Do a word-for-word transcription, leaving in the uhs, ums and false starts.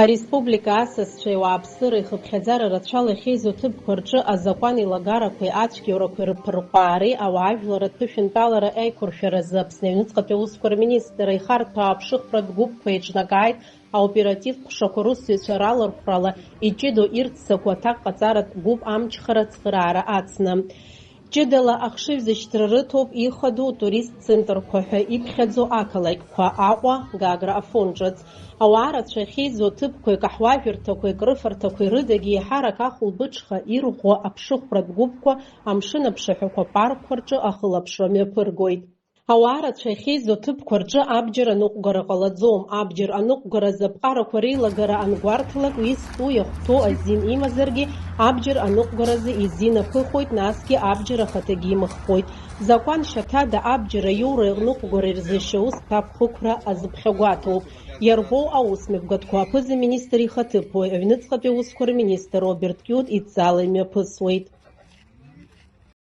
Ареспублика асасцәеи ауааԥсыреи хыԥхьаӡара рацәала иахьеизо ҭыԥқәа рҿы азакәан еилагарақәеи ацәгьоурақәеи рыԥырҟәаареи ауаажәларратә ԥышәынтәалара аиқәыршәаразы Аԥсны аҩныҵҟатәи аусқәа рминистрра ихарҭәаау аԥшыхәратә гәыԥқәа еиҿнакааит аоперативтә ҟәшақәа русзуҩцәа ралархәрала иҷыдоу ирццакуа аҭак ҟаҵаратә гәыԥ амчхара ацхыраара ацны. Ҷыдала ахшыҩзышьҭра рыҭоуп ихадоу туристтә центрқәа ҳәа иԥхьаӡоу ақалақьқәа Аҟәа, Гагра, Афон ҿыц. Ауаа рацәа ахьеизо ҭыԥқәеи каҳуажәырҭақәеи крыфарҭақәеи рыдагьы еиҳарак ахәылбыҽха ирӷәӷәо аԥшыхәратә гәыԥқәа амшын аԥшаҳәақәа паркқәа рҿы ахылаԥшра мҩаԥыргоит. Ауаа рацәа ахьеизо ҭыԥқәа рҿы абџьар аныҟәгара ҟалаӡом. Абџьар аныҟәгаразы аԥҟарақәа реилагара ангәарҭалак, изтәу иахәҭоу азин имазаргьы, абџьар аныҟәгаразы изин аԥыхоит, насгьы абџьар ахаҭагьы имыххоит. Закәан шьаҭада абџьар аиоура аныҟәгара ирзышьа ус ҭакәхықәра азыԥхьагәаҭоуп. Иарбоу аусмҩаԥгатәқәа аԥыза-министр ихаҭыԥуаҩ, аҩныҵҟатәи аусқәа рминистр Роберт Киут идҵала имҩаԥысуеит.